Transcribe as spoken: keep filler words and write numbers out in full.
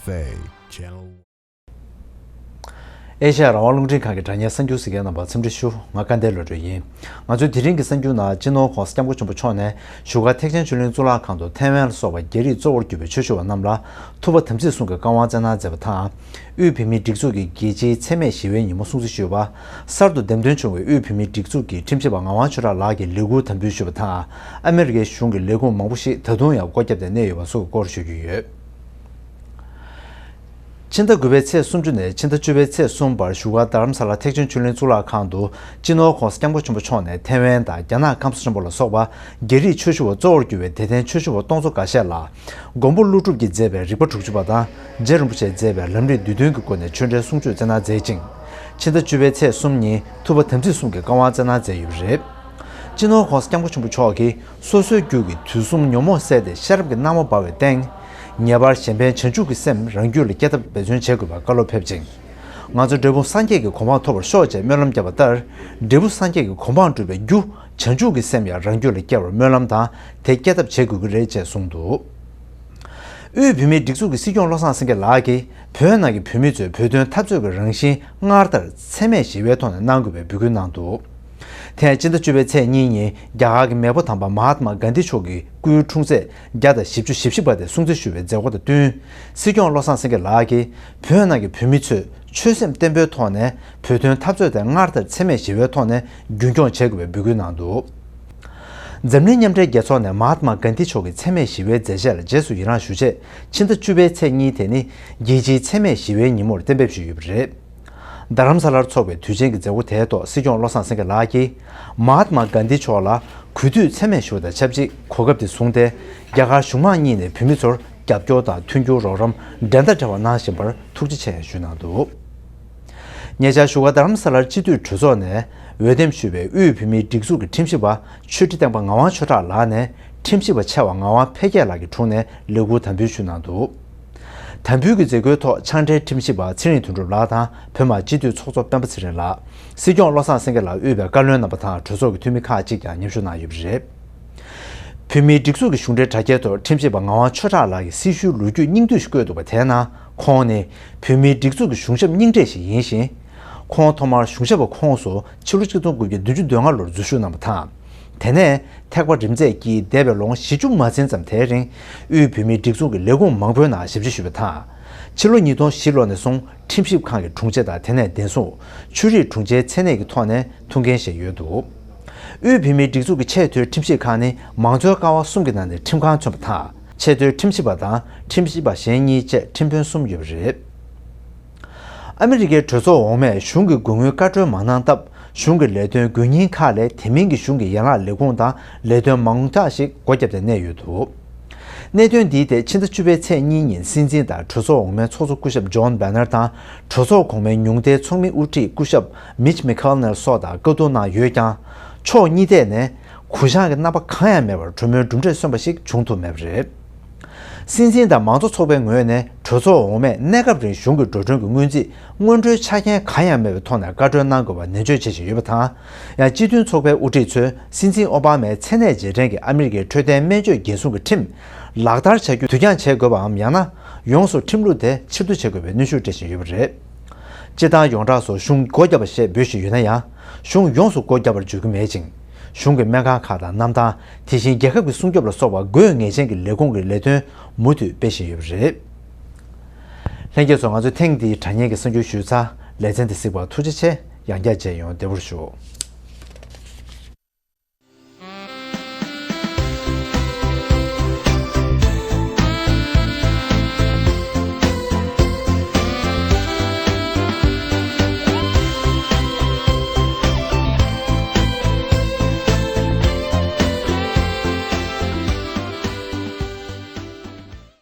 Fei Channel། ཨེ་ཤ་ཡ་རང་དབང་རླུང་འཕྲིན་ཁང་གི་དྲ་བརྙན་གསར་འགྱུར་གཟིགས་མཁན་རྣམ་པར་འཚམས་འདྲི་ཞུ། ང་སྐལ་ལྡན་བློ་གྲོས་ཡིན། ང་ཚོའི་དེ་རིང་གི་གསར་འགྱུར་ནང་སྤྱི་ནོར་༸གོང་ས་༸སྐྱབས་མགོན་ཆེན་པོ་མཆོག་ནས་བཞུགས་སྒར་ཐེག་ཆེན་ཆོས་གླིང་གཙུག་ལག་ཁང་དུ་ཐའེ་ཝན་ལ་སོགས་པ་རྒྱ་རིགས་གཙོ་བོར་གྱུར་པའི་ཆོས་ཞུ་བ་རྣམས་ལ་ཐུབ་པ་དམ་ཚིག་གསུམ་གྱི་བཀའ་དབང་སྩལ་གནང་མཛད་པ་དང་། དབུས་བོད་མིའི་སྒྲིག་འཛུགས་ཀྱི་རྒྱལ་སྤྱིའི་འཚེ་མེད་ཞི་བའི་ཉིན་མོ་སྲུང་བརྩི་ཞུས་པ། གསར་དུ་འདེམས་ཐོན་བྱུང་བའི་དབུས་བོད་མིའི་སྒྲིག་འཛུགས་ཀྱི་ཁྲིམས་ཞིབ་པ་ངག་དབང་ཆོས་གྲགས་ལགས་ཀྱིས་ལས་འཁུར་དམ་འབུལ་ཞུས་པ་དང་། ཨ་མི་རི་ཀའི་གཞུང་གི་ལས་ཁུངས་མང་པོ་ཞིག་ད་དུང་ཡང་སྒོ་བརྒྱབ་སྟེ་གནས་ཡོད་པ་སོགས་ཀྱི་སྐོར་ཞུ་རྒྱུ་ཡོད། ཕྱི་ཟླ་དགུ་པའི་ཚེས་སུམ་ཅུ་ནས་ཕྱི་ཟླ་བཅུ་པའི་ཚེས་གསུམ་བར་བཞུགས་སྒར་རྡ་རམ་ས་ལ་ཐེག་ཆེན་ཆོས་གླིང་གཙུག་ལག་ཁང་དུ་སྤྱི་ནོར་༸གོང་ས་༸སྐྱབས་མགོན་ཆེན་པོ་མཆོག་ནས་ཐའེ་ཝན་དང་རྒྱ་ནག་ཁམས་གསུམ་ཆེན་པོ་ལ་སོགས་པ་རྒྱ་རིགས་ཆོས་ཞུ་བ་གཙོ་བོར་གྱུར་པའི་དད་ལྡན་ཆོས་ཞུ་བ་སྟོང་ཚོ་འགའ་ཤས་ལ་མགོན་པོ་ཀླུ་སྒྲུབ་ཀྱིས་མཛད་པའི་རིག་པ་དྲུག་ཅུ་པ་དང་རྗེ་རིན་པོ་ཆེས་མཛད་པའི་ལམ་རིམ་བསྡུས་དོན་གྱི་སྒོ་ནས་ཆོས་འབྲེལ་གསུང་ཆོས་སྩལ་གནང་མཛད་ཅིང་། ཕྱི་ཟླ་བཅུ་པའི་ཚེས་གསུམ་ཉིན་ཐུབ་པ་དམ་ཚིག་གསུམ་གྱི་བཀའ་དབང་སྩལ་གནང་མཛད་ཡོད་པ་རེད། སྤྱི་ནོར་༸གོང་ས་༸སྐྱབས་མགོན་ཆེན་པོ་མཆོག་གིས་སོ་སོའི་རྒྱུད་ཀྱི་དུས་གསུམ་ཉོན་མོངས་བསལ་ཏེ་ཤེས་རབ་ཀྱི་སྣང་བ་འབར་བའི་སྟེང་། ངེས་པར་གཞན་ཕན་བྱང་ཆུབ་ཀྱི་སེམས་རང་རྒྱུད་ལ་སྐྱེ་ཐབས་འབད་བརྩོན་བྱེད་དགོས་པའི་བཀའ་སློབ་ཕེབས་ཤིང་། ང་ཚོ་འབྲས་བུ་སངས་རྒྱས་ཀྱི་གོ་འཕང་ཐོབ་པར་ཤོག་ཅེས་སྨོན་ལམ་བརྒྱབ་པ་ལྟར། འབྲས་བུ་སངས་རྒྱས་ཀྱི་གོ་འཕང་སྒྲུབ་པའི་རྒྱུ་བྱང་ཆུབ་ཀྱི་སེམས་ཡང་རང་རྒྱུད་ལ་སྐྱེ་བར་སྨོན་ལམ་དང་དེ་སྐྱེ་ཐབས་བྱེད་དགོས་ཀྱི་རེད་ཅེས་གསུངས་འདུག་དབུས་བོད་མིའི་སྒྲིག་འཛུགས་ཀྱི་སྲིད་སྐྱོང་བློ་བཟང་སེང་གེ་ལགས་ཀྱིས་བོད་ནང་གི་བོད་མི་ཚོས་བོད་དོན་འཐབ་རྩོད་ཀྱི་རང་བཞིན་སྔར་ལྟར་འཚེ་མེད་ཞི་བའི་ཐོག་ནས་གནང་དགོས་པའི་འབོད་སྐུལ་གནང་འདུག་དེ་ཡང་སྤྱི་ཟླ་བཅུ་པའི་ཚེས་གཉིས་ཉིན་རྒྱ་གར་གྱི་མེས་པོ་དམ་པ་མ་ཧཱ་ཏྨ་གྷན་དྷི་མཆོག་གི་སྐུའི་འཁྲུངས་ཚེས་བརྒྱ་དང་བཞི་བཅུ་ཞེ་བཞི་པ་དེ་སྲུང་བརྩི་ཞུ་བའི་མཛད་སྒོ་དང་བསྟུན། སྲིད་སྐྱོང་བློ་བཟང་སེང་གེ་ལགས་ཀྱིས་བོད་ནང་གི་བོད་མི་ཚོས་ཆོད་སེམས་བརྟན་པོའི་ཐོག་ནས་བོད་དོན་འཐབ་རྩོད་དེ་སྔར་ལྟར་འཚེ་མེད་ཞི་བའི་ཐོག་ནས་རྒྱུན་འཁྱོངས་བྱེད་དགོས་པའི་འབོད་སྐུལ་གནང་འདུག་འཛམ་གླིང་མཉམ་འབྲེལ་རྒྱལ་ཚོགས་ནས་མ་ཧཱ་ཏྨ་གྷན་དྷི་མཆོག་གི་འཚེ་མེད་ཞི་བའི་མཛད་རྗེས་ལ་རྗེས་སུ་ཡི་རངས་ཞུ་ཆེད་ཕྱི་ཟླ་བཅུ་པའི་ཚེས་གཉིས་དེ་ནི་རྒྱལ་སྤྱིའི་འཚེ་མེད་ཞི་བའི་ཉིན་མོར་གཏན་འབེབས་ཞུས་ཡོད་པ་རེད། རྡ་རམ་ས་ལར་འཚོགས་པའི་དུས་ཆེན་གྱི་མཛད་སྒོ་དེའི་ཐོག་སྲིད་སྐྱོང་བློ་བཟང་སེང་གེ་ལགས་ཀྱིས་མ་ཧཱ་ཏྨ་གྷན་དྷི་མཆོག་ལ་གུས་འདུད་ཚད་མེད་ཞུ་བ་དང་ཆབས་ཅིག་གོ་སྐབས་དེ་བཟུང་སྟེ་རྒྱ་གར་གཞུང་མང་གཉིས་ནས་བོད་མི་ཚོར་རྒྱབ་སྐྱོར་དང་མཐུན་འགྱུར་རོགས་རམ་འགྲན་ཟླ་བྲལ་བ་གནང་བཞིན་པར་ཐུགས་རྗེ་ཆེ་ཞུས་གནང་འདུག་ཉེ་ཆར་བཞུགས་སྒར་རྡ་རམ་ས་ལར་སྤྱི་འཐུས་གྲོས་ཚོགས་ནས་འོས་འདེམས་ཞུས་པའི་དབུས་བོད་མིའི་སྒྲིག་འཛུགས་ཀྱི་ཁྲིམས་ཞིབ་པ་ཆོས་ཁྲི་སྟེང་པ་ངག་དབང་ཆོས་གྲགས་ལགས་ནས་ཁྲིམས་ཞིབ་པ་ཆེ་བ་ངག་དབང་འཕེལ་རྒྱས་ལགས་ཀྱི་དྲུང་ནས་ལས་འཁུར་དམ་འབུལ་ཞུས་གནང་འདུག་དམ་འབུལ་གྱི་མཛད་སྒོའི་ཐོག་ཕྱག་སྦྲེལ་ཁྲིམས་ཞིབ་པ་ཚེ་རིང་དོན་གྲུབ་ལགས་དང་བོད་མི་མང་སྤྱི་འཐུས་ཚོགས་གཙོ་སྤེན་པ་ཚེ་རིང་ལགས། སྲིད་སྐྱོང་བློ་བཟང་སེང་གེ་ལགས་དབུས་པའི་བཀའ་བློན་རྣམ་པ་དང་གྲོས་ཚོགས་ཀྱི་འཐུས་མི་ཁག་ཅིག་ཀྱང་མཉམ་ཞུགས་གནང་ཡོད་པ་རེད། བོད་མིའི་སྒྲིག་འཛུགས་ཀྱི་གཞུང་འབྲེལ་དྲ་རྒྱའི་ཐོག་ཁྲིམས་ཞིབ་པ་ངག་དབང་ཆོས་གྲགས་ལགས་ཀྱི་སྲི་ཞུའི་ལོ་རྒྱུས་སྙིང་བསྡུས་ཤིག་བཀོད་འདུག་པ་དེའི་ནང་ཁོང་ནི་བོད་མིའི་སྒྲིག་འཛུགས་ཀྱི་གཞུང་ཞབས་རྙིང་གྲས་ཤིག་ཡིན་ཞིང་། ཁོང་ཐོག་མར་གཞུང་ཞབས་པ་ཁོངས་སུ་ཕྱི་ལོ་ཆིག་སྟོང་དགུ་བརྒྱ་བདུན་ཅུ་དོན་ལྔ་ལོར་འཛུལ་ཞུགས་གནང་བ་དང་། དེ་ནས་ཐེག་པ་རིམ་འཛེགས་ཀྱིས་འདས་པའི་ལོ་ངོ་བཞི་བཅུ་མ་ཟིན་ཙམ་དེའི་རིང་དབུས་བོད་མིའི་སྒྲིག་འཛུགས་ཀྱི་ལས་ཁུངས་མང་པོའི་ནང་ཞབས་ཕྱི་ཞུས་པ་དང་། ཕྱི་ལོ་ཉིས་སྟོང་བཞི་ལོ་ནས་བཟུང་ཁྲིམས་ཞིབ་ཁང་གི་དྲུང་ཆེ་དང་དེ་ནས་བདེན་སྲུང་། ཆོས་རིག་དྲུང་ཆེའི་མཚན་གནས་ཀྱི་ཐོག་ནས་ཐུགས་འགན་བཞེས་ཡོད་འདུག་དབུས་བོད་མིའི་སྒྲིག་འཛུགས་ཀྱི་ཆེས་མཐོའི་ཁྲིམས་ཞིབ་ཁང་ནི་མང་གཙོའི་ཀ་བ་གསུམ་གྱི་ནང་ནས་ཁྲིམས་ཁང་མཚོན་པ་དང་། ཆེས་མཐོའི་ཁྲིམས་ཞིབ་པ་དང་ཁྲིམས་ཞིབ་པ་གཞན་གཉིས་བཅས་ཁྲིམས་དཔོན་གསུམ་ཡོད་པ་རེད། ཨ་མི་རི་ཀའི་གྲོས་ཚོགས་འོག་མས་གཞུང་གི་དགོས་དངུལ་བཀའ་འཁྲོལ་མ་གནང་སྟབས། གཞུང་གི་ལས་དོན་དགོས་རྙིང་ཁག་ལས་དེ་མིན་གྱི་གཞུང་གི་ཡན་ལག་ལས་ཁུངས་དང་ལས་དོན་མང་དག་ཞིག་སྒོ་བརྒྱབ་སྟེ་གནས་ཡོད་འདུག་གནད་དོན་འདིའི་ཐད་ཕྱི་ཟླ་བཅུ་པའི་ཚེས་གཉིས་ཉིན་སྲིད་འཛིན་དང་གྲོས་ཚོགས་འོག་མའི་ཚོགས་གཙོ་སྐུ་ཞབས་ཇོན་བྷེ་ནར་དང་གྲོས་ཚོགས་གོང་མའི་ཉུང་མཐའི་ཚོགས་མི་དབུ་ཁྲིད་སྐུ་ཞབས་མིཆ་མེ་ཁེལ་ནེལ་སོགས་དང་བཀའ་བསྡུར་གནང་ཡོད་ཀྱང་། ཕྱོགས་གཉིས་ཐད་ནས་གུ་བཤངས་ཀྱི་རྣམ་པ་གང་ཡང་མེད་པར་གྲོས་མོལ་གྲུབ་འབྲས་སོན་པ་ཞིག་བྱུང་ཐུབ་མེད་པ་རེད། སྲིད་འཛིན་དང་མང་གཙོ་ཚོགས་པའི་ངོས་ནས་གྲོས་ཚོགས་འོག་མས་གནས་སྐབས་རིང་གཞུང་གི་འགྲོ་གྲོན་གྱི་སྔོན་རྩིས་སྔོན་འགྲོའི་ཆ་རྐྱེན་གང་ཡང་མེད་པའི་ཐོག་ནས་བཀའ་འཁྲོལ་གནང་དགོས་པ་ནན་བརྗོད་བྱེད་བཞིན་ཡོད་པ་དང་། ཡང་སྤྱི་མཐུན་ཚོགས་པའི་དབུ་ཁྲིད་ཚོས་སྲིད་འཛིན་ཨོ་བྷ་མའི་མཚན་གནས་རྗེས་དྲན་གྱི་ཨ་མི་རི་ཀའི་འཕྲོད་བསྟེན་སྨན་བཅོས་འགན་སྲུང་གི་ཁྲིམས་ལག་བསྟར་བྱ་རྒྱུ་དུས་འགྱངས་བྱེད་དགོས་པའམ། ཡང་ན་ཡོངས་སུ་ཁྲིམས་ལུགས་དེ་ཕྱིར་བསྡུ་བྱེད་དགོས་པའི་གནོན་ཤུགས་སྤྲད་བཞིན་ཡོད་པ་རེད། སྤྱི་བཏང་ཡོངས་གྲགས་སུ་གཞུང་སྒོ་བརྒྱབ་པ་ཞེས་འབོད་བཞིན་ཡོད་ན་ཡང་། གཞུང་ཡོངས་སུ་སྒོ་བརྒྱབ་པར་བརྗོད་ཀྱི་མེད་ཅིང་། གཞུང་གི་སྨན་ཁང་ཁག་དང་གནམ་ཐང་། དེ་བཞིན་རྒྱལ་ཁབ་ཀྱི་སྲུང་སྐྱོབ་ལ་སོགས་པ་དགོས་ངེས་ཅན་གྱི་ལས་ཁུངས་ཀྱི་ལས་དོན་མུ་མཐུད་སྤེལ་བཞིན་ཡོད་པ་རེད། ལྷན་རྒྱས་ཚོ། ང་ཚོས་ཐེངས་འདིའི་དྲ་བརྙན་གྱི་གསར་འགྱུར་ཞུས་ཚར། ལེ་ཚན་འདི་གཟིགས་པར་ཐུགས་རྗེ་ཆེ། ཡང་བསྐྱར་མཇལ་ཡོང་། བདེ་པོར་བཞུགས།